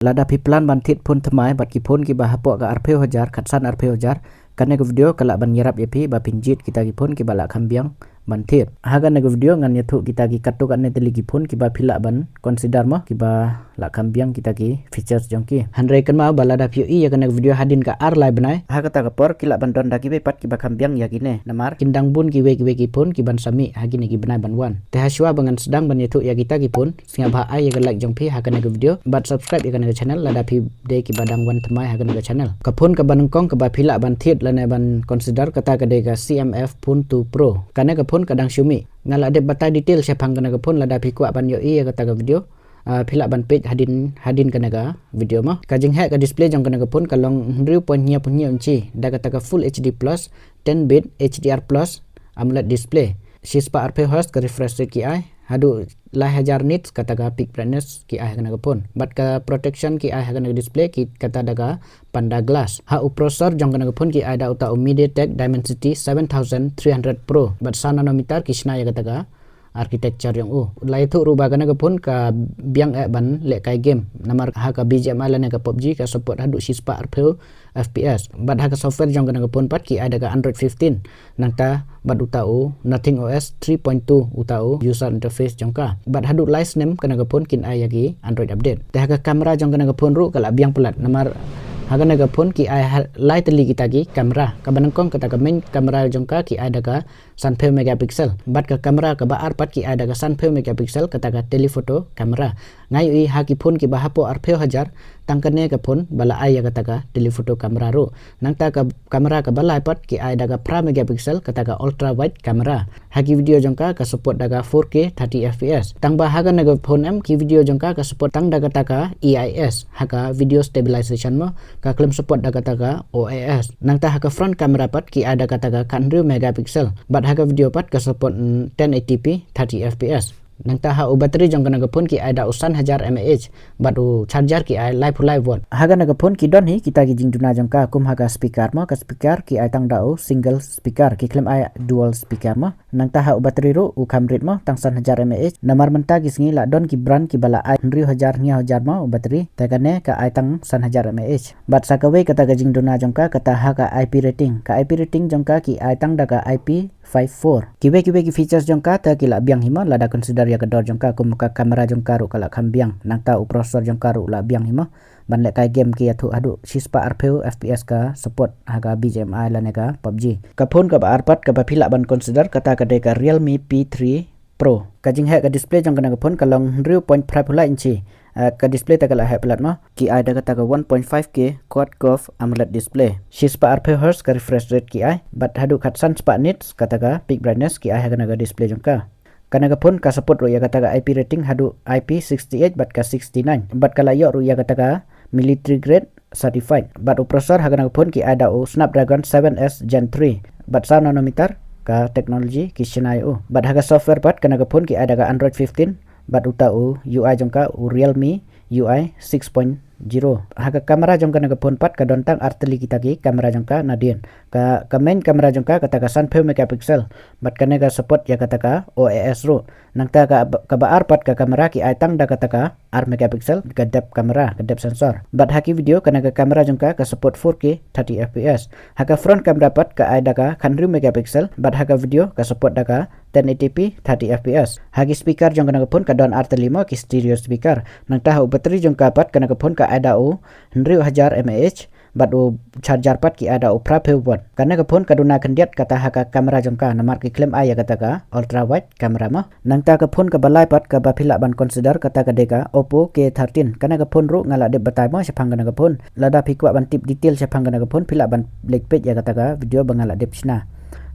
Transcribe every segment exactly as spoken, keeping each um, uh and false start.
Lada phi plan ban thied phone thymmai bad ki phone kiba hapoh ka arphew hajar, khatsan arphew hajar, kane ka video ka lah ban ïarap ïa phi ba phin jied kita ki phone kiba lah kham biang ban thied. Ha kane ka video ngan ïathuh kita ki katto katne tylli ki phone kiba phi lah ban consider mo, kiba lah kham biang kita ki features jong ki. Hynrei kynmaw ba lada phi ïohi ïa kane ka video hadien ka ar lai bnai, ha kata ka por ki lah ban don da kiwei pat kiba kham biang ïa kine. Namar kin dang bun kiwei kiwei ki phone kiban sa mih ha kine ki bnai ban wan. Te ha shuwa ba ngan sdang ban ïathuh ïa kita ki phone, sngewbha ai ïa ka like jong phi ha kane ka video bad subscribe ïa kane ka channel lada phi dei kiba dang wan thymmai ha kane ka channel. Ka phone kaba nyngkong kaba phi lah ban thied lane ban consider kata ka dei ka C M F Phone two Pro. Kane ka phone ka dang shu mih. Nga lah dep batai detail shaphang kane ka phone lada phi kwah ban ïohi ïa kata ka video. Ah, phi lah ban peit hadien, hadien kane ka video mo. Ka jingheh ka display jong kane ka phone ka long hynriew point hynñiew phew hynñiew inchi da kata ka Full H D plus, ten bit H D R plus AMOLED display. Shispah arphew hertz ka refresh rate ki ai, haduh lai hajar nits kata ka peak brightness ki ai ha kane ka phone. Bad ka protection ki ai ha kane ka display ki kata da ka Panda Glass. Ha u processor jong kane ka phone ki ai da uta u MediaTek Dimensity seven thousand three hundred Pro. Bad saw nanometer ki shna ïa kata ka architecture jong u. La ïathuh ruh ba kane ka phone ka biang eh ban lehkai game. Namar ha ka B G M I lane ka PUBG ka support haduh shispah arphew F P S. Bad ha ka software jong kane ka phone pat ki ai da ka Android fifteen. Nangta bad uta u Nothing O S three point two uta u user interface jong ka. Bad haduh lai snem kane ka phone kin ai ïa ki Android update. Te ha ka camera jong kane ka phone ruh ka lah biang palat. Namar ha kane ka phone ki ai ha-, lai tylli kita ki camera. Kaba nyngkong kata ka main camera jong ka ki ai da ka sanphew megapixel. Bad ka camera kaba ar pat ki ai da ka sanphew megapixel kata ka telephoto camera. Nga ïohi ha ki phone kiba hapoh arphew hajar, tang kane ka phone ba la ai ïa kata ka telephoto camera ruh. Nangta ka camera kaba lai pat ki ai da ka phra megapixel kata ka ultra wide camera. Ha ki video jong ka ka support da ka four K thirty F P S. Tang ba ha kane ka phone em ki video jong ka ka support tang da kata ka A I S. Ha ka video stabilization mo, ka khlem support da kata ka O I S. Nangta ha ka front camera pat ki ai da kata ka khathynriew megapixel. Bad ha ka video pat ka support, mm, ten eighty p thirty F P S. Nangta ha u battery jong kane ka phone ki ai da u san hajar mAh, bad u charger ki ai laiphew lai watt. Ha kane ka phone ki don hi kita ki jingduna jong ka, kum ha ka speaker mo, ka speaker ki ai tang da u single speaker, ki khlem ai dual speaker mo. Nangta ha u battery ruh u kham rit mo, tang san hajar mAh. Namar mynta ki sngi la don ki brand kiba la ai hynriew hajar, hynñiew hajar mo u battery. Te kane ka ai tang san hajar mAh. Bad sa kawei kata ka jingduna jong ka, kata ha ka I P rating. Ka I P rating jong ka ki ai tang da ka I P five four. Kiwei kiwei ki features jong ka te ki lah biang hi mo, lada consider ïa ka dor jong ka, kum ka camera jong ka ruh ka lah kham biang. Nangta u processor jong ka ruh lah biang hi mo. Ban lehkai game ki ïathuh haduh shispah arphew F P S ka support ha ka B G M I lane ka PUBG. Ka phone kaba ar pat kaba phi lah ban consider kata ka dei ka Realme P three Pro. Ka jingheh ka display jong kane ka phone ka long hynriew point phra phew lai inchi. Ah, ka display te ka lah heh palat mo. Ki ai da kata ka one point five K quad curve AMOLED display. Shispah arphew hertz ka refresh rate ki ai. Bad haduh khatsan spah nits kata ka peak brightness ki ai ha kane ka display jong ka. Kane ka phone ka support ruh ïa kata ka I P rating haduh I P sixty-eight bad ka sixty-nine. Bad ka lah ïoh ruh ïa kata ka military grade certified. Bad u processor ha kane ka phone ki ai da u Snapdragon seven S Gen three. Bad saw nanometer ka technology ki shna ïa u. Bad ha ka software pat kane ka phone ki ai da ka Android fifteen. Bad uta u U I jong ka u Realme U I six point zero. Ha ka camera jong kane ka phone pat ka don tang ar tylli kita ki camera jong ka nadien. Ka, ka main camera jong ka kata ka sanphew megapixel. Bad kane ka support ïa kata ka O I S ruh. Nangta ka, kaba ar pat ka camera ki ai tang da kata ka ar megapixel ka depth camera, ka depth sensor. Bad ha ki video kane ka camera jong ka ka support four K thirty F P S. Ha ka front camera pat ka ai da ka khathynriew megapixel, bad ha ka video ka support da ka ten eighty p thirty F P S. Ha ki speaker jong kane ka phone ka don ar tylli mo ki stereo speaker. Nangta ha u battery jong ka pat kane ka phone ka ai da u hynriew hajar mAh, bad u charger pat ki ai da u phraphew watt. Kane ka phone ka duna khyndiat kata ha ka camera jong ka, namar ki khlem ai ïa kata ka ultra wide camera mo. Nangta ka phone kaba lai pat kaba phi lah ban consider kata ka dei ka Oppo K thirteen. Kane ka phone ruh nga lah dep batai mo shaphang kane ka phone. Lada phi kwah ban tip detail shaphang kane ka phone phi lah ban leit peit ïa kata ka video ba nga lah dep shna.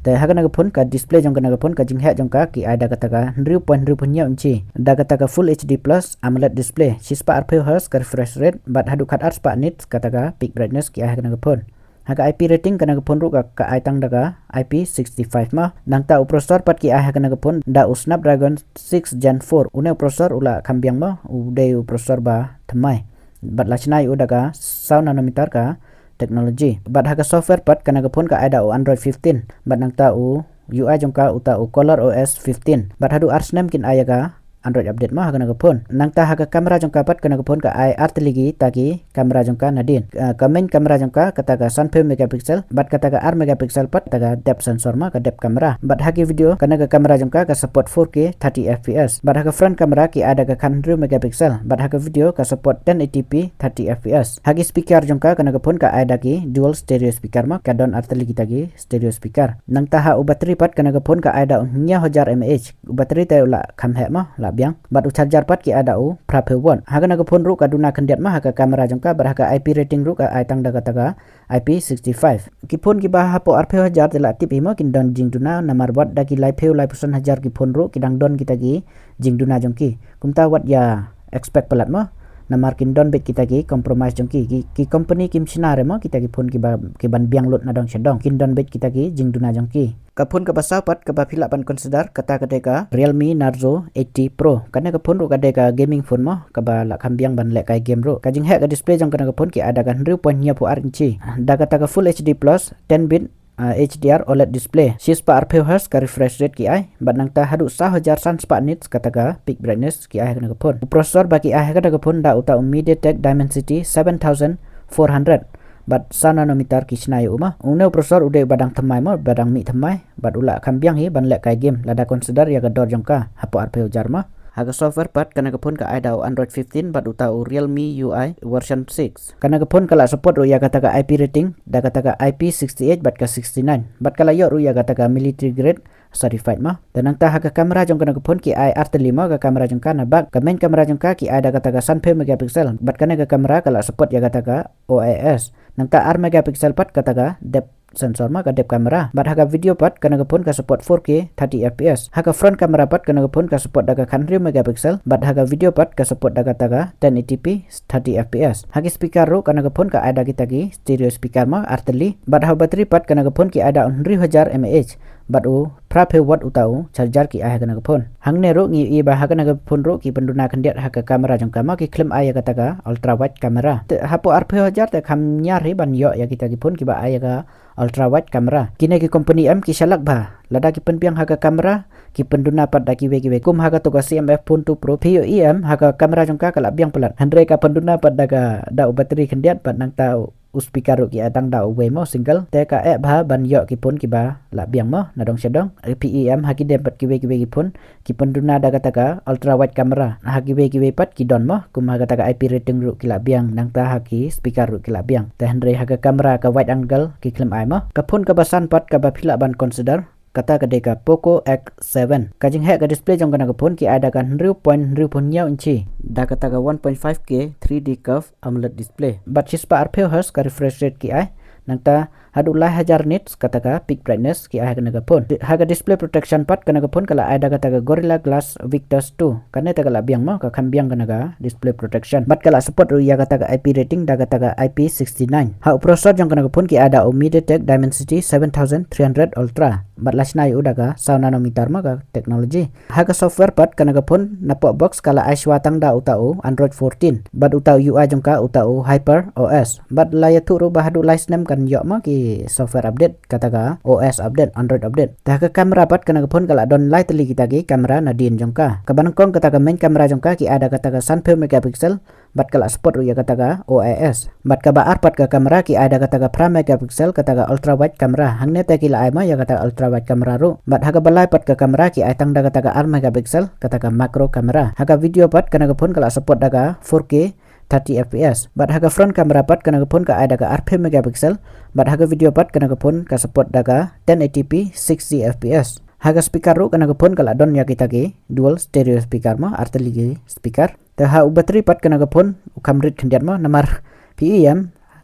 Te ha kane ka phone ka display jong kane ka phone ka jingheh jong ka ki ai da kata ka hynriew point hynriew phew hynñiew inchi. Da kata ka Full H D plus AMOLED display. Shispah arphew hertz ka refresh rate bad haduh khatar spah nits kata ka peak brightness ki ai ha kane ka phone. Ha ka I P rating kane ka phone ruh ka, ka ai tang da ka I P sixty-five mo. Nangta u processor pat ki ai ha kane ka phone da u Snapdragon six Gen four. Une u processor u la kham biang mo, u dei u processor ba thymmai. Bad la shna ïa u da ka saw nanometer ka technology. Bad ha ka software pat kane ka phone ka ai da u Android fifteen. Bad nangta u U I jong ka uta u ColorOS fifteen. Bad haduh ar snem kin ai ïa ka Android update mo ha kane ka phone. Nangta ha ka camera jong ka pat kane ka phone ka ai artylli kita ki camera jong ka nadien. Ah, ka main camera jong ka kata ka sanphew megapixel bad kata ka ar megapixel pat kata ka depth sensor mo, ka depth camera. Bad ha ki video kane ka camera jong ka ka support four K thirty F P S. Bad ha ka front camera ki ai da ka khathynriew megapixel bad ha ka video ka support ten eighty P thirty F P S. Ha ki speaker jong ka kane ka phone ka ai da ki dual stereo speaker mo, ka don artylli kita ki stereo speaker. Nangta ha u battery pat kane ka phone ka ai da u hynñiew hajar mAh. U battery te u la kham heh mo, la biang. Bad u charger pat ki ai da u phraphew watt. Ha kane ka phone ruh ka duna khyndiat mo ha ka camera jong ka bad ha ka I P rating ruh ka ai tang da kata ka I P sixty-five. Ki phone kiba hapoh arphew hajar te la tip hi mo kin don jingduna, namar wat da ki laiphew laiphew san hajar ki phone ruh ki dang don kita ki jingduna jong ki. Kumta wat ïa expect palat mo, namar kin don beit kita ki compromise jong ki. Ki, ki company kim shna re mo kita ki phone kiba, kiban biang lut na dong sha dong. Kin don beit kita ki jingduna jong ki. Ka phone kaba saw pat kaba phi lah ban consider kata ka dei ka Realme Narzo eighty Pro. Kane ka phone ruh ka dei ka gaming phone mo, kaba lah kham biang ban lehkai game ruh. Ka jingheh ka display jong kane ka phone ki ai da ka hynriew point hynñiewphew ar inchi. Da kata ka Full H D plus ten bit, ah, H D R oled display. Shispah arphew hertz ka refresh rate ki ai. Bad nangta haduh saw hajar san spah nits kata ka peak brightness ki ai ha kane ka phone. U processor ba ki ai ha kane ka phone da uta u MediaTek Dimensity seven thousand four hundred. Bad saw nanometer ki shna ïa u mo. Une u processor u dei uba dang thymmai mo, ba dang mih thymmai. Bad u lah kham biang hi ban lehkai game lada consider ïa ka dor jong ka hapoh arphew hajar mo. Ha ka software pat kane ka phone ka ai da u Android fifteen bad uta u Realme U I version six. Kane ka phone ka lah support ruh ïa kata ka I P rating da kata ka I P sixty-eight bad ka sixty-nine. Bad ka lah ïoh ruh ïa kata ka military grade certified mo. Te nangta ha ka camera jong kane ka phone ki ai artylli mo, ka camera jong ka na bak. Ka main camera jong ka ki ai da kata ka sanphew megapixel. Bad kane ka camera ka lah support ïa kata ka O I S. Nangta ar megapixel pat kata ka depth sensor mo, ka depth camera. Bad ha ka video pat kane ka phone ka support four K thirty F P S. Ha ka front camera pat kane ka phone ka support da ka khathynriew megapixel. Bad ha ka video pat ka support da kata ka ten eighty P thirty F P S. Ha ki speaker ruh kane ka phone ka ai da kita ki stereo speaker mo, artylli. Bad ha u battery pat kane ka phone ki ai da u hynriew hajar mAh. Bad u phraphew watt uta u charger ki ai ha kane ka phone. Hangne ruh ngi ïohi ba ha kane ka phone ruh ki pynduna khyndiat ha ka camera jong ka mo, ki khlem ai ïa kata ka ultra wide camera. Te hapoh arphew hajar te kham ñiar hi ban ïoh ïa kita ki phone kiba ai ïa ka ultra wide camera. Kine ki company em ki shalak bha. Lada ki pynbiang ha ka camera, ki pynduna pat da kiwei kiwei. Kum ha kato ka C M F Phone two Pro, phi ïohi em ha ka camera jong ka ka lah biang palat. Hynrei ka pynduna pat da ka, da u battery khyndiat bad nangta u speaker ruh ki ai tang da uwei mo, single. Te ka eh bha ban ïoh ki phone kiba lah biang mo na dong sha dong. Phi ïohi em ha ki dem pat kiwei kiwei ki phone ki pynduna da kata ka ultra wide camera. Ha kiwei kiwei pat ki don mo, kum ha kata ka I P rating ruh ki lah biang, nangta ha ki speaker ruh ki lah biang. Te hynrei ha ka camera ka wide angle ki khlem ai mo. Ka phone kaba san pat kaba phi lah ban consider kata ka dei ka Poco X seven. Ka jingheh ka display jong kane ka phone ki ai da ka hynriew point hynriewphew hynñiew inchi da kata ka one point five K three D curve AMOLED display. Bad shispah arphew hertz ka refresh rate ki ai. Nangta haduh lai hajar nits kata ka peak brightness ki ai ha kane ka phone. Ha ka display protection pat kane ka phone ka lah ai da kata ka Gorilla Glass Victus two. Kane te ka lah biang mo, ka kham biang kane ka display protection. Bad ka lah support ruh ïa kata ka I P rating da kata ka I P sixty-nine. Ha u processor jong kane ka phone ki ai da u MediaTek Dimensity seven thousand three hundred Ultra. Bad la shna ïa u da ka saw nanometer mo ka technology. Ha ka software pat kane ka phone napoh box ka la ai shuwa tang da uta u Android fourteen. Bad uta u U I jong ka uta u Hyper O S. Bad la ïathuh ruh ba haduh lai snem kan ïoh mo ki software update kata ka O S update, Android update. Te ha ka camera pat kane ka phone ka la don lai tylli kita ki camera nadien jong ka. Kaba nyngkong kata ka main camera jong ka ki ai da kata ka sanphew megapixel. Bad ka la support ruh ïa kata ka O I S. Bad kaba ar pat ka camera ki ai da kata ka phra megapixel kata ka ultra wide camera. Hangne te ki la ai mo ïa kata ka ultra wide camera ruh. Bad ha kaba lai pat ka camera ki ai tang da kata ka ar megapixel kata ka macro camera. Ha ka video pat kane ka phone ka la support da ka four K thirty F P S. Bad ha ka front camera pat kane ka phone ka ai da ka arphew megapixel. Bad ha ka video pat kane ka phone ka support da ka ten eighty P sixty F P S. Ha ka speaker ruh kane ka phone ka la don ïa kita ki dual stereo speaker mo, artylli ki speaker. Te ha u battery pat kane ka phone u kham rit khyndiat mo, namar phi ïohi em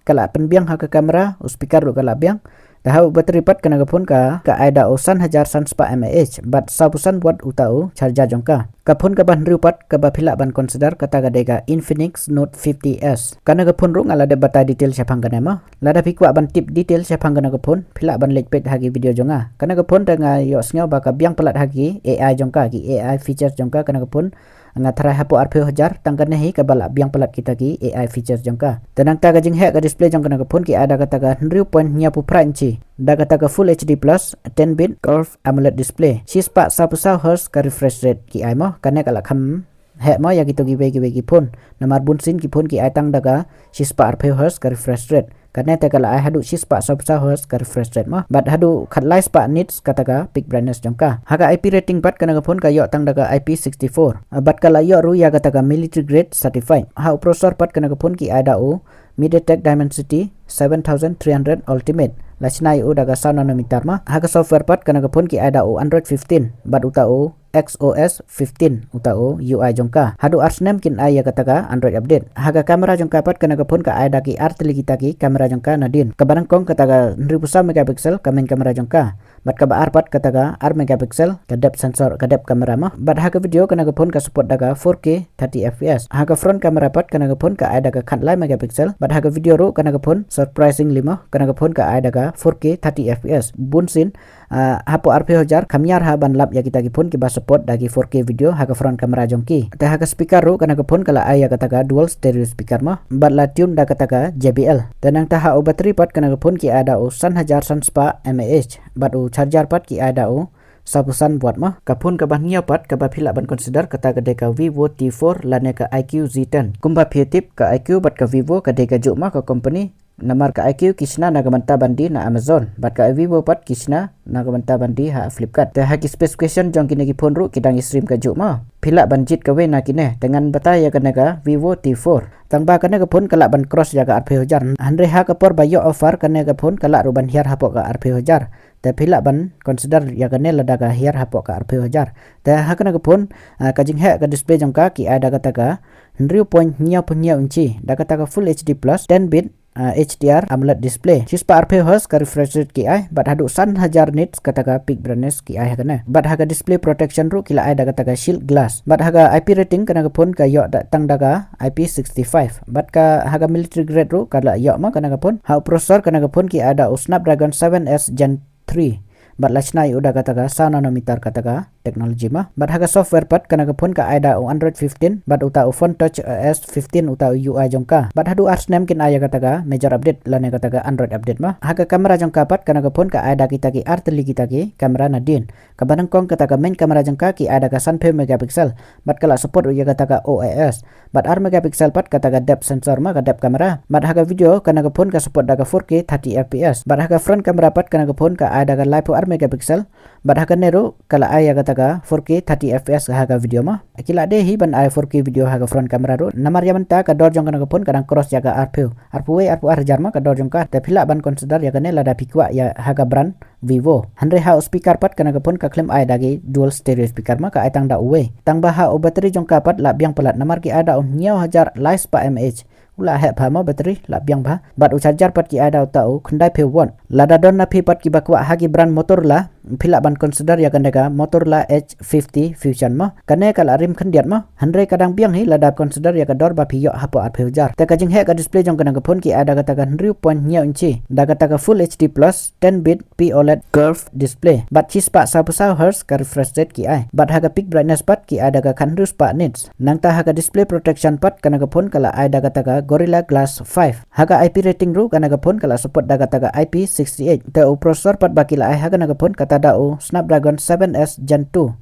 ka la pynbiang ha ka camera, u speaker ruh ka la biang. Te ha u battery pat kane ka phone ka, ka ai da u san hajar san spah mAh bad sawphew san watt uta u charger jong ka. Ka phone kaba hynriew pat kaba phi lah ban consider kata ka dei ka Infinix Note fifty S. Kane ka phone ruh nga la dep batai detail shaphang kane mo. Lada phi kwah ban tip detail shaphang kane ka phone, phi lah ban leit peit ha ki video jong nga. Kane ka phone te nga ïohsngew ba ka biang palat ha ki A I jong ka, ki A I features jong ka kane ka phone. Nga tharai hapoh arphew hajar tang kane hi kaba la biang palat kita ki A I features jong ka. Te nangta ka jingheh ka display jong kane ka phone ki ai da kata ka hynriew point hynñiewphew phra inchi da kata ka Full H D plus ten bit curved AMOLED display. Shispah sawphew saw hertz ka refresh rate ki ai mo, kane ka la kham heh mo ïa kito kiwei kiwei ki phone. Namar bunsien ki phone ki ai tang da ka shispah arphew hertz ka refresh rate. Kane te ka la ai haduh shispah sawphew saw hertz ka refresh rate mo. Bad haduh khatlai spah nits kata ka peak brightness jong ka. Ha ka I P rating pat kane ka phone ka ïoh tang da ka I P sixty-four. Bad ka la ïoh ruh ïa kata ka military grade certified. Ha u processor pat kane ka phone ki ai da u MediaTek Dimensity seven thousand three hundred Ultimate. La shna ïa u da ka saw nanometer mo. Ha ka software pat kane ka phone ki ai da u Android fifteen. Bad uta u X O S fifteen uta u U I jong ka. Haduh ar snem kin ai ïa kata ka Android update. Ha ka camera jong ka pat kane ka phone ka ai da ki artylli kita ki camera jong ka nadien. Kaba nyngkong kata ka hynriewphew saw megapixel ka main camera jong ka. Bad kaba ar pat kata ka ar megapixel ka depth sensor, ka depth camera mo. Bad ha ka video kane ka phone ka support da ka four K thirty F P S. Ha ka front camera pat kane ka phone ka ai da ka khatlai megapixel. Bad ha ka video ruh kane ka phone surprisingly mo, kane ka phone ka ai da ka four K thirty F P S. Bunsien Ah, hapoh arphew hajar kham ïar ha ban lap ïa kita ki phone kiba support da ki four K video ha ka front camera jong ki. Te ha ka speaker ruh kane ka phone ka la ai ïa kata ka dual stereo speaker mo. Bad la tune da kata ka J B L. Te nangta ha u battery pat kane ka phone ki ai da u san hajar san spah mAh. Bad u charger pat ki ai da u sawphew san watt mo. Ka phone kaba hynñiew pat kaba phi lah ban consider kata ka dei ka Vivo T four lane ka I Q Z ten. Kumba phi tip ka I Q bad ka Vivo ka dei ka juh mo ka company. Namar ka I Q ki shna na ka bynta ban die na Amazon. Bad ka Vivo pat ki shna na ka bynta ban die ha Flipkart. Te ha ki specification jong kine ki phone ruh ki dang ïasyriem ka juh mo. Phi lah ban jied kawei na kine. Te ngan batai ïa kane ka Vivo T four. Tang ba kane ka phone ka lah ban cross ïa ka arphew hajar. Hynrei ha ka por ba ïoh offer kane ka phone ka lah ruh ban hiar hapoh ka arphew hajar. Te phi lah ban consider ïa kane lada ka hiar hapoh ka arphew hajar. Te ha kane ka phone, ah, ka jingheh ka display jong ka ki ai da kata ka hynriew point hynñiewphew hynñiew inchi. Da kata ka full H D plus ten bit ah, H D R AMOLED display. Shispah arphew hertz ka refresh rate ki ai, bad haduh san hajar nits kata ka peak brightness ki ai ha kane. Bad ha ka display protection ruh ki la ai da kata ka shield glass. Bad ha ka I P rating kane ka phone ka ïoh da, tang da ka I P sixty-five. Bad ka ha ka military grade ruh ka la ïoh mo kane ka phone. Ha u processor kane ka phone ki ai da u Snapdragon seven S Gen three. Bad la shna ïa u da kata ka saw nanometer kata ka technology mo. Bad ha ka software pat kane ka phone ka ai da u Android fifteen, bad uta u PhoneTouch O S fifteen uta u U I jong ka. Bad haduh ar snem kin ai ïa kata ka major update lane kata ka Android update mo. Ha ka camera jong ka pat kane ka phone ka ai da kita ki artylli kita ki camera nadien. Kaba nyngkong kata ka main camera jong ka ki ai da ka sanphew megapixel. Bad ka la support ruh ïa kata ka O I S. Bad ar megapixel pat kata ka depth sensor mo, ka depth camera. Bad ha ka video kane ka phone ka support da ka four K thirty F P S. Bad ha ka front camera pat kane ka phone ka ai da ka laiphew ar megapixel. Bad ha kane ruh ka la ai ïa kata ka four K thirty F P S ha ka video mo. Ki la dei hi ban ai four K video ha ka front camera ruh. Namar ïa mynta ka dor jong kane ka phone ka dang cross ïa ka arphew, arphew wei, arphew ar hajar mo ka dor jong ka. Te phi lah ban consider ïa kane lada phi kwah ïa ha ka brand Vivo. Hynrei ha u speaker pat kane ka phone ka khlem ai da ki dual stereo speaker mo, ka ai tang da uwei. Tang ba ha u battery jong ka pat la biang palat namar ki ai da u hynñiew hajar lai spah mAh. U la heh bha mo battery, la biang bha. Bad u charger pat ki ai da uta u khyndaiphew watt. Lada don na phi pat kiba kwah ha ki brand Motorola, phi lah ban consider ïa kane ka Motorola Edge fifty Fusion mo. Kane ka la rim khyndiat mo. Hynrei ka dang biang hi lada consider ïa ka dor ba phi ïoh hapoh arphew hajar. Te ka jingheh ka display jong kane ka phone ki ai da kata ka hynriew point hynñiew inchi. Da kata ka full H D plus ten bit P OLED curved display. Bad shispah sawphew saw hertz ka refresh rate ki ai. Bad ha ka peak brightness pat ki ai da ka khathynriew spah nits. Nangta ha ka display protection pat kane ka phone ka la ai da kata ka Gorilla Glass five. Ha ka I P rating ruh kane ka phone ka la support da kata ka I P sixty-eight. Te u processor pat ba ki la ai ha kane ka phone kata da u Snapdragon seven S Gen two.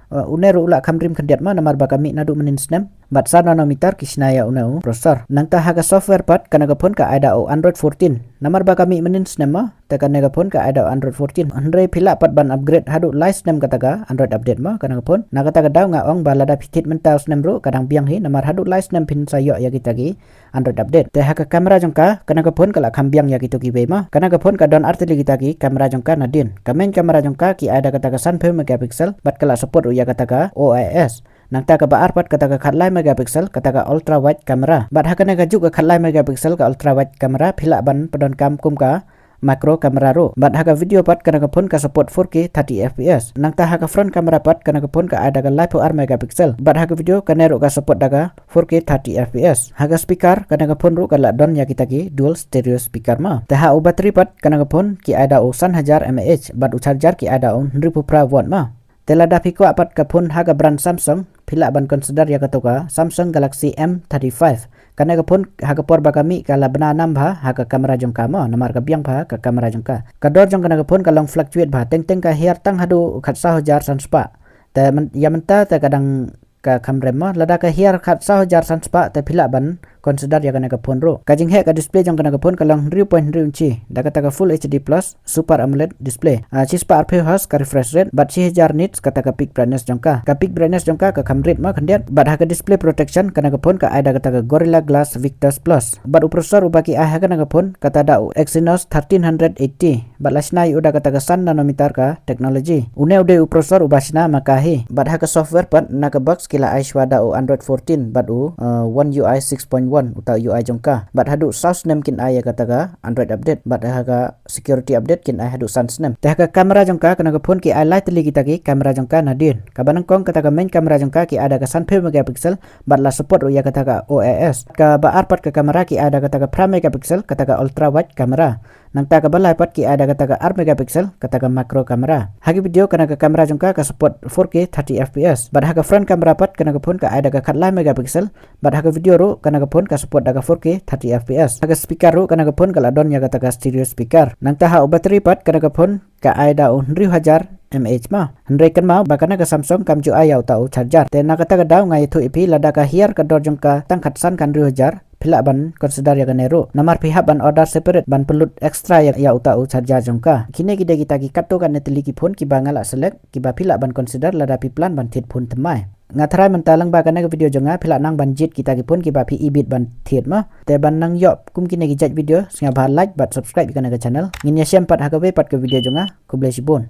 Uh, une ruh u la kham rim khyndiat mo namar ba ka mih naduh mynnin snem. Bad saw nanometer ki shna ïa une u processor. Nangta ha ka software pat kane ka phone ka ai da u Android fourteen. Namar ba ka mih mynnin snem mo, te kane ka phone ka ai da u Android fourteen. Hynrei phi lah pat ban upgrade haduh lai snem kata ka Android update mo kane ka phone. Na kata ka daw nga ong ba lada phi thied mynta u snem ruh ka dang biang hi namar haduh lai snem phin sa ïoh ïa kita ki Android update. Te ha ka camera jong ka, kane ka phone ka la kham biang ïa kito kiwei mo. Kane ka phone ka don artylli kita ki camera jong ka nadien. Ka main camera jong ka ki ai da kata ka sanphew megapixel, bad ka la support ruh ïa kata ka O I S. Nangta kaba ar pat kata ka khatlai megapixel, kata ka ultra wide camera. Bad ha kane ka juh ka khatlai megapixel ka ultra wide camera, phi lah ban pyndonkam kum ka macro camera ruh. Bad ha ka video pat kane ka phone ka support four K thirty F P S. Nangta ha ka front camera pat kane ka phone ka ai da ka laiphew ar megapixel. Bad ha ka video kane ruh ka support da ka four K thirty F P S. Ha ka speaker kane ka phone ruh ka la don ïa kita ki dual stereo speaker mo. Te ha u battery pat kane ka phone ki ai da u san hajar mAh bad u charger ki ai da u hynriewphew phra watt mo. Te lada phi kwah pat ka phone ha ka brand Samsung, phi lah ban consider ïa kato ka Samsung Galaxy M thirty-five. Kane ka phone ha ka por ba ka mih ka la bna nam bha ha ka camera jong ka mo, namar ka biang bha ka camera jong ka. Ka dor jong kane ka phone ka long fluctuate bha, teng teng ka hiar tang haduh khatsaw hajar san spah. Te myn-, ïa mynta te ka dang ka kham rem mo, lada ka hiar khatsaw hajar san spah te phi lah ban consider ïa kane ka phone ruh. Ka jingheh ka display jong kane ka phone ka long hynriew point hynriew inchi, da kata ka Full H D plus Super AMOLED display. Ah, shispah arphew hertz ka refresh rate, bad shi hajar nits kata ka peak brightness jong ka. Ka peak brightness jong ka ka kham rit mo khyndiat. Bad ha ka display protection kane ka phone ka ai da kata ka Gorilla Glass Victus Plus. Bad u processor uba ki ai ha kane ka phone kata da u Exynos thirteen hundred eighty. Bad la shna ïa u da kata ka san nanometer ka technology. Une u dei u processor uba shna ma ka hi. Bad ha ka software pat na ka box ki la ai shuwa da u Android fourteen bad u, uh, One U I six point one, uta u U I jong ka. Bad haduh saw snem kin ai ïa kata ka Android update. Bad ha ka security update kin ai haduh san snem. Te ha ka camera jong ka, kane ka phone ki ai lai tylli kita ki camera jong ka nadien. Kaba nyngkong kata ka main camera jong ka ki ai da ka sanphew megapixel, bad la support ruh ïa kata ka O I S. Kaba ar pat ka camera ki ai da kata ka phra megapixel, kata ka ultra wide camera. Nangta kaba lai pat ki ai da kata ka ar megapixel, kata ka macro camera. Ha ki video kane ka camera jong ka ka support four K thirty F P S. Bad ha ka front camera pat kane ka phone ka ai da ka khatlai megapixel. Bad ha ka video ruh kane ka phone ka support da ka four K thirty F P S. Ha ka speaker ruh kane ka phone ka la don ïa kata ka stereo speaker. Nangta ha u battery pat kane ka phone ka ai da u hynriew hajar mAh ma. Hynrei kynmaw ba kane ka Samsung kam ju ai ïa uta u charger. Te na kata ka daw nga ïathuh ïa phi lada ka hiar ka dor jong ka tang khatsan khathynriew hajar, phi lah ban consider ïa kane ruh. Namar phi hap ban order separate ban pynlut extra ïa, ïa uta u charger jong ka. Kine ki dei kita ki katto katne tylli ki phone kiba nga la select, kiba phi lah ban consider lada phi plan ban thied phone thymmai. Nga tharai mynta lyngba kane ka video jong nga phi lah nang ban jied kita ki phone kiba phi ibit ban thied ma. Te ban nang ïoh kum kine ki jait video, sngewbha like bad subscribe ïa kane ka channel. Ngin ïashem pat ha kawei pat ka video jong nga. Khublei shibun.